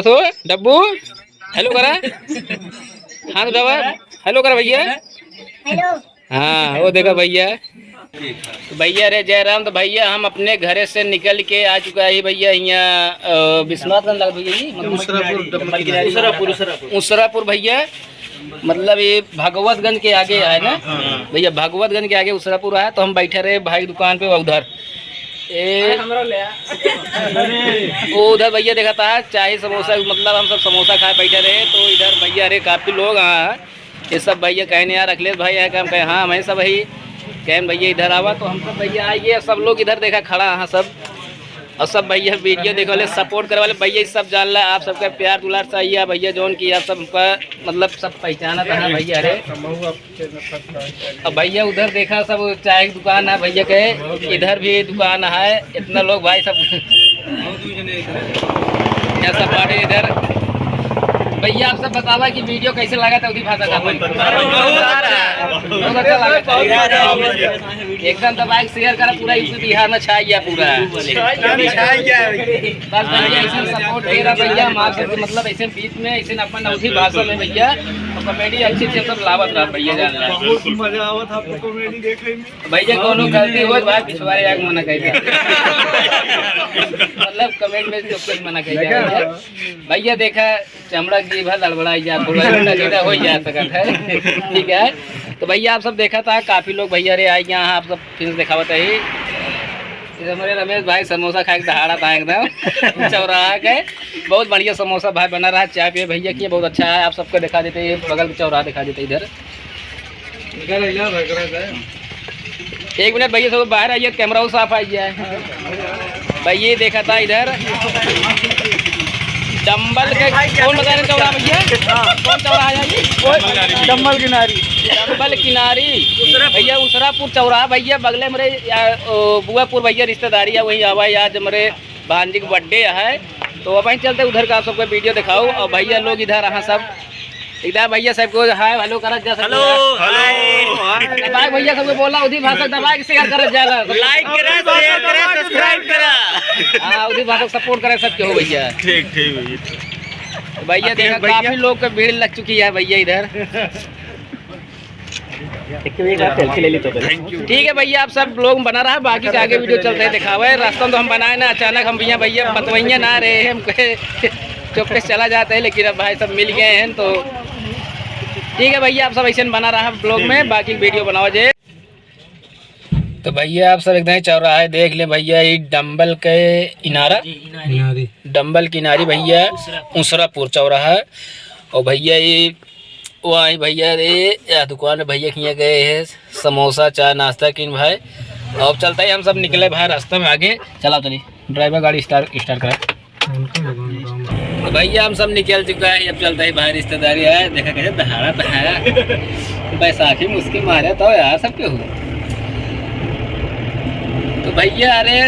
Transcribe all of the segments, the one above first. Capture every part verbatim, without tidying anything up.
तो डब्बू, हेलो करा। हाँ तो डब्बू, हेलो करा भैया। हेलो। हाँ, वो देखा भैया। तो भैया रे जयराम, तो भैया हम अपने घरे से निकल के आ चुका है भैया यहाँ, अ, विश्वनाथगंज लगा भैया जी, मतलब उसरापुर, डम्बल किनारे। उसरापुर, उसरापुर। उसरापुर भैया, मतलब ये भगवतगंज के आगे है ना भैया, भगवतगंज के आगे उसरापुर है। तो हम बैठे रहे भाई दुकान पे उधर, ए, वो उधर भैया देखा था चाय समोसा, मतलब हम सब समोसा खाए बैठे रहे, तो इधर भैया रे काफी लोग, हाँ, ये सब भैया कहने यार अखिलेश भाई है क्या? हम कहे हाँ, हम सब भाई। कहन भैया इधर आवा, तो हम सब भैया आइए, सब लोग इधर देखा खड़ा, हाँ सब, और सब भैया वीडियो देखे वाले, सपोर्ट करे वाले भैया, सब जान ला, आप सबका प्यार दुलार चाहिए भैया, जौन की आप सब हमका मतलब सब पहचाना था भैया रे। अब भैया उधर देखा सब चाय की दुकान है भैया के, इधर भी दुकान है, इतना लोग भाई सब यहाँ सब बाटे इधर। भैया आप सब बतावा कि वीडियो कैसे लगा था उदी भाषा का अपन? बहुत अच्छा लगा था। एकदम दबा के शेयर करा, पूरा यूपी बिहार में छा गया पूरा। बस भैया ऐसे सपोर्ट दे रहा भैया, हम आप सबके मतलब ऐसे बीच में ऐसे अपन अवधी भाषा में भैया, और कॉमेडी अच्छी अच्छी सब लावत रहा भैया जान रहा। बहुत मजा आवत आपको कॉमेडी देखे में। भैया कोनो गलती हो भाई पिछवारे आके मना कर दे। मतलब कमेंट में तो कुछ मना कर दे। भैया देखा चमड़ा की भर लड़बड़ा जा, थोड़ा घंटा सीधा हो जा सकत है। ठीक है, तो भैया आप सब देखा था काफी लोग भैया रे आए यहाँ, आप सब फिर दिखावत है। ये हमारे रमेश भाई समोसा खाए के दहाड़ा था एकदम चौराहा के। बहुत बढ़िया समोसा भाई बना रहा है, चाय पिए भैया की बहुत अच्छा है। आप सबको दिखा देते हैं, बगल के चौराहा दिखा देते इधर। एक मिनट भैया, सब बाहर आइए, कैमरा वो साफ आइए। भैया देखा था इधर डम्बल के, कौन बता रहे चौराहा भैया? कौन चौराहा है जी? डम्बल किनारी। डम्बल किनारी भैया, उसरापुर चौराहा भैया, बगले में रे, या, ओ, बुआपुर भैया रिश्तेदारी है, वही आवा है आज हमरे भांजी के बर्थडे है, तो वहीं चलते उधर का आप सबको वीडियो दिखाओ। और भैया लोग इधर रहा सब, इधर भैया सबको हाय हेलो करा जा सकते हेलो, हो। हेलो। दबाए भैया सबको बोला, उदी भाषा दबाए के शेयर करा जाला। लाइक करा, शेयर करा, सब्सक्राइब करा। हाँ, उदी भाषा सपोर्ट करा सबके हो भैया। ठीक, ठीक भैया। तो भैया देखा भैया। काफी लोग का भीड़ लग चुकी है भैया इधर। एक बार सेल्फी ले ली तो पहले। Thank you। ठीक है भैया, आप सब लोग बना रहा, बाकी का आगे वीडियो चलते हैं, दिखावे। रास्ता तो हम बनाए ना, अचानक हम भैया, भैया बतवैया ना रहे हैं, हम कहे चुपके से चला जाते हैं, लेकिन अब भाई सब मिल गए हैं तो ठीक है भैया, आप सब ऐसे बना रहा ब्लॉग में, बाकी वीडियो बनावा जे। तो भैया आप सब एकदम चौराहे देख ले भैया, ये डम्बल के इनारा, इनारी। डम्बल किनारी भैया, उसरापुर। उसरापुर चौराहा। और भैया ये वो आई भैया रे, या दुकान में भैया किया गए हैं समोसा, चाय, नाश्ता किन भाई। अब चलता है, हम सब निकले भाई रास्ता में आगे। चलाओ चलिए, ड्राइवर गाड़ी स्टार्ट, स्टार्ट करा। तो भैया हम सब निकल चुका है, अब चलता है भाई रिश्तेदारी है, देखा कैसे दहाड़ा तो है। बैसाखी मुश्किल मारे तो यार सब क्यों हो। तो भैया अरे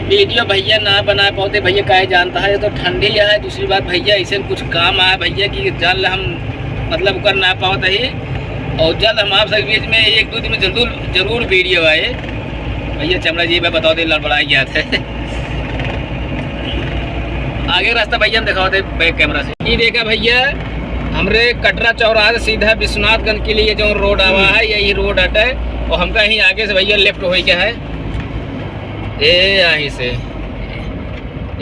वीडियो भैया ना बना पाते भैया, काहे जानता है, ये तो ठंडी है। दूसरी बात भैया ऐसे कुछ काम आया भैया कि जल्द हम मतलब कर ना पावत है, और जल्द हम आप सब बीच में एक दो दिन में जरूर जरूर वीडियो आए। भैया चमड़ा जी मैं बता दे लड़बड़ा गया थे। आगे रास्ता भैया हम दिखावत है बैक कैमरा से। ये देखा भैया हमरे कटरा चौराहा से सीधा विश्वनाथगंज के लिए जो रोड आवा है यही रोड हटे, और हमका यहीं आगे से भैया लेफ्ट होई क्या है। ए, यहीं से,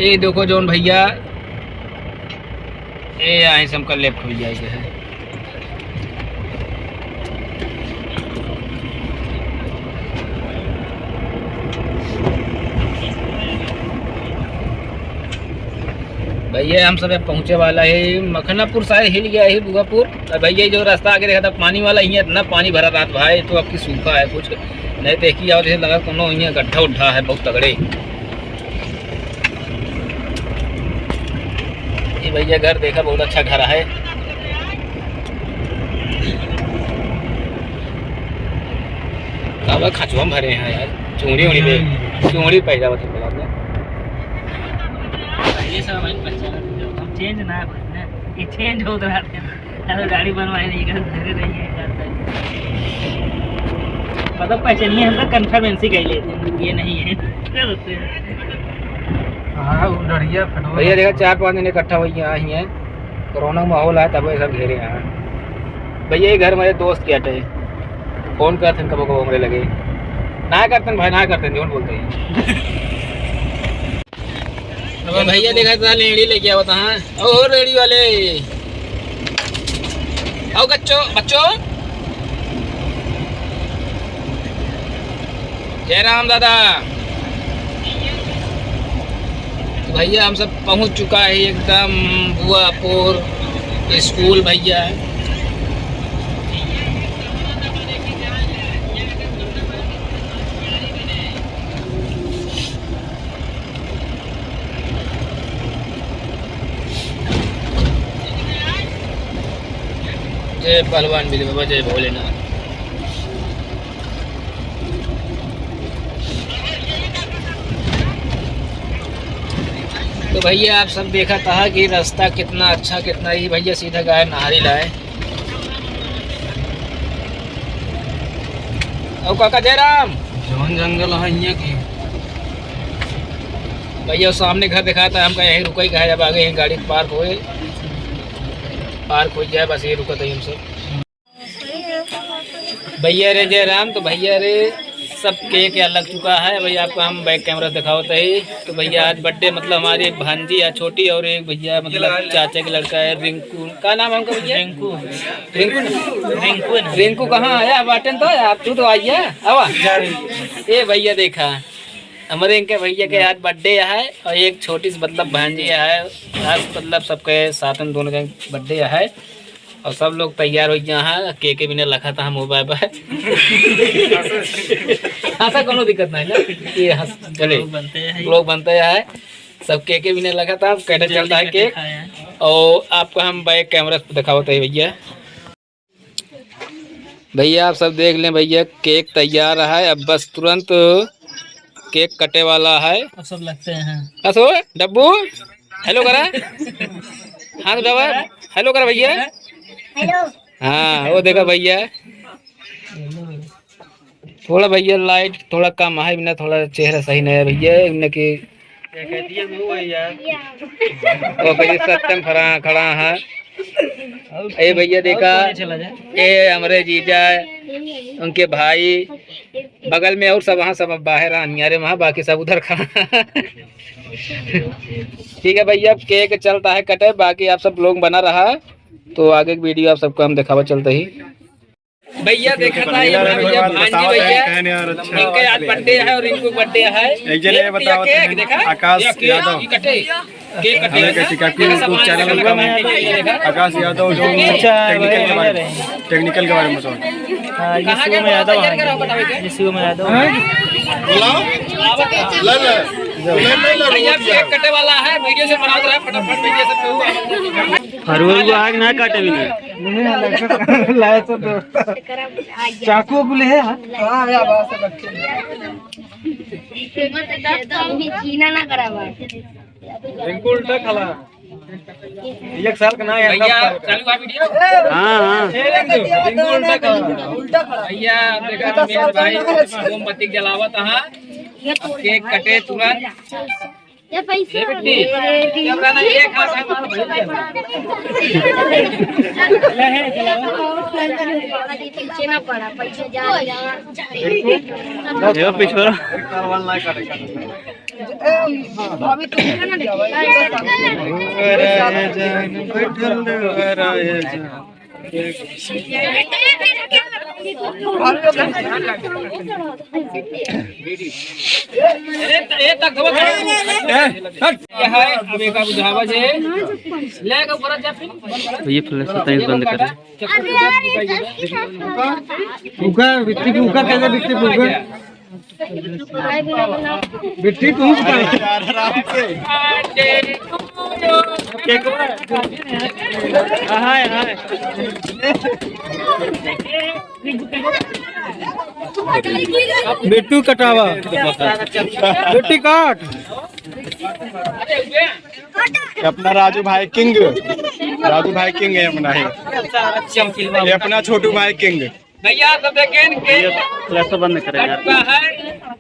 ए, देखो जौन भैया, ए, यहीं से हमका लेफ्ट हो जाए के है। भैया, हम सब अब पहुँचे वाला है मखनापुर, शायद हिल गया है बुआपुर। और भैया, जो रास्ता आगे देखा था पानी वाला, यहाँ इतना पानी भरा रात भाई, तो अब की सूखा है कुछ। नहीं तो एक ही और जैसे लगा कोनो यहाँ गड्ढा उड्ढा है बहुत तगड़े। ये भैया घर देखा, बहुत अच्छा घर है। काबा खचवा में भरे हैं यार, चूड़ी उड़ी दे, चूड़ी पैदा बता बोला आपने। ये सब हमारे पहचान, हम चेंज ना हो ना, ये चेंज होत रहते हैं। अरे गाड़ी बनवाए नहीं कर, धरे रहिए करता है। मतलब पहचानिए, हम तो कन्फर्मेंसी कह लेते हैं, ये नहीं है। क्या होते हैं? हाँ, वो डरिया फटवा। भैया देखा, चार पाँच जने इकट्ठा होइ गया है, कोरोना माहौल है, तब ये सब घेरे हैं। भैया, ये घर हमारे दोस्त के अटे, फोन करत हैं कबो कबो हमरे लगे, ना करते हैं भाई, ना करते हैं, झूठ बोलते हैं। अब भैया देखा था, लेड़ी लेके आवत हैं। ओ रेड़ी वाले, आओ बच्चों, बच्चों। जय राम दादा। तो भैया, हम सब पहुँच चुका है एकदम बुआपुर स्कूल भैया। जय पहलवान बिल बाबा, जय भोलेनाथ। तो भैया, आप सब देखा था कि रास्ता कितना अच्छा, कितना ही भैया सीधा गाय नहारी लाए। और काका जयराम। जौन जंगल है यहाँ की। भैया सामने घर दिखाता है हमका, यहीं रुका ही कहा, जब आगे यहीं गाड़ी पार्क होए, पार्क हो जाए, बस ये रुका था हम सब। भैया रे जय राम, तो भैया रे सब केक यहाँ लग चुका है। भैया आपको हम बैक कैमरा दिखावत है। तो भैया आज बर्थडे, मतलब हमारी एक भांजी है छोटी और एक भैया मतलब चाचा के लड़का है रिंकू। का नाम है उनका भैया? रिंकू। रिंकू। रिंकू है ना? रिंकू कहाँ आया बाटेन तो यार, तू तो आइए। आवा। ए भैया देखा, हमारे इनके भैया के आज बर्थडे है और एक छोटी सी मतलब भांजी है। आज मतलब सबके साथ में दोनों जन बर्थडे है। और सब लोग तैयार होइ गया है, केक भी नहीं लखा था हम बाय बाय। हँसा कोनो दिक्कत नहीं ना, ये हँस चले। लोग बनते हैं। लोग बनते हैं, सब केक भी नहीं लखा था, कैसे चलता है केक। और आपको हम बैक कैमरा पे दिखावत है भैया। भैया आप सब देख लें भैया, केक तैयार है, अब बस तुरंत केक कटे वाला है। अब सब लगते हैं। असो डब्बू, हेलो करा। हाँ तो डब्बू, हेलो करा भैया। हेलो। हाँ, वो देखा भैया, थोड़ा भैया लाइट थोड़ा कम है, बिना थोड़ा चेहरा सही नहीं है भैया, इनके वो भैया सत्यम खड़ा, खड़ा है। ए भैया देखा, ए हमरे जीजा, उनके भाई, बगल में और सब वहाँ सब बाहर आ, नियारे वहाँ, बाकी सब उधर खड़ा। ठीक है भैया, अब केक चलता है कटे, बाकी आप सब लोग बना रहा, तो आगे की वीडियो आप सबको हम दिखावा चलते ही। भैया देखा था, ये हमारे भैया भांजी भैया, इनका आज बर्थडे है और इनको बर्थडे है। एक जने ये बताओ, केक देखा, आकाश यादव। केक कटे। हमें कैसे क्या, कोई YouTube चैनल का नाम है? आकाश यादव, जो टेक्निकल के बारे में, टेक्निकल के बारे में बताओ। हाँ, ये शिवम यादव है। ये शिवम यादव है। बुलाओ। ले ले। ले ले ले, भैया, रोटी केक है। कटे वाला है, वीडियो से बनाओ जरा, फटाफट वीडियो से। फरुआ आग ना काटे बिना। लाया तो चाकू बोले है। हाँ, या बात है, बच्चे। जीना ना करा बात। रिंकू उल्टा खड़ा। एक साल का ना है, भैया, चालू है वीडियो? हाँ, हाँ। ए, रिंकू, रिंकू उल्टा खड़ा। उल्टा खड़ा। भैया, देखा, मेरे भाई मोमबत्ती जलावत, हाँ। केक कटे तुरंत। ये पैसे ये बेटी, ये कैमरा ना, एक हाथ है, मारो। पीछे ना पड़ा, पैसे जा रहा। ये पीछे वाला। ए, ए, तक धोबा। ए, हट। ये है, अब एक बुझावा जे। ले के ऊपर जा फिर। तो ये फ्लैश से तनी बंद कर। उका, बिट्टी की उका, कैसे बिट्टी की उका? बिट्टी तू उका। आराम से। हाय, हाय। बिट्टू कटावा। बिट्टी काट। अपना राजू भाई किंग, राजू भाई किंग है अपना, है ये अपना छोटू भाई किंग। भैया, आप सब देखें, केक फ्लैश बंद करें यार। कटता है।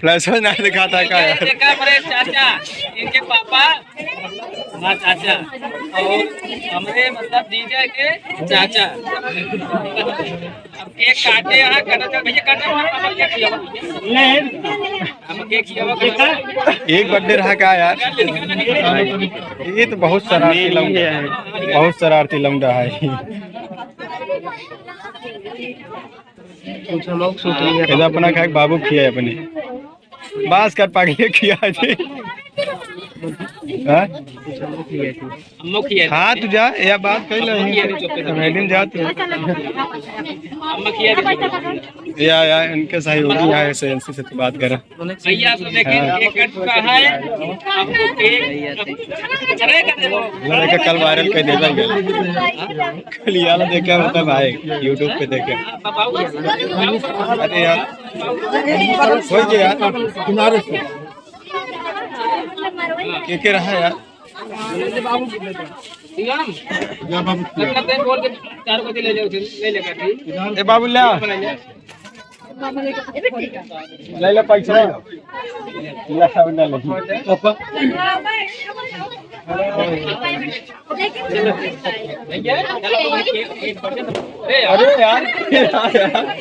फ्लैश ना दिखाता का यार? देखा हमारे चाचा, इनके पापा, हाँ चाचा, और हमारे मतलब जीजा के चाचा। अब केक काटे, हाँ काटा, चल भैया काटा, हमारे पापा केक खिलाओ। नहीं। हम केक खिलाओ, एक बर्थडे रहा का यार? ये तो बहुत शरारती लौंडा है, बहुत शरारती लौंडा है। कुछ हम लोग शूटिंग है। इधर अपना खाए बाबू खिया है अपने। बास कर पागले खिया जी। हाँ? कुछ हम लोग खिया है। हम लोग खिया है। हाँ, तू जा, या बात कर ले। हम लोग खिया है, चुप कर। कॉमेडी में जा तू। हम लोग खिया है। या, या, इनके सहयोगी यहाँ एस एन सी से तू बात करा। भैया, तो देखिए, हाँ। केक कट चुका है। आपको केक, अरे, कर दे वो। वो लेके कल वायरल कर देगा ये। कल ये वाला देखा होता भाई, YouTube पे देखे। अरे यार, हो गया यार। किनारे से। के के रहा यार? या बाबू। मतलब, बोल के चार बजे ले ले, ले ले। ए बाबू, ले आ। ले ले पैसा। ले, सब ले ले। पापा। अरे यार, यार, यार।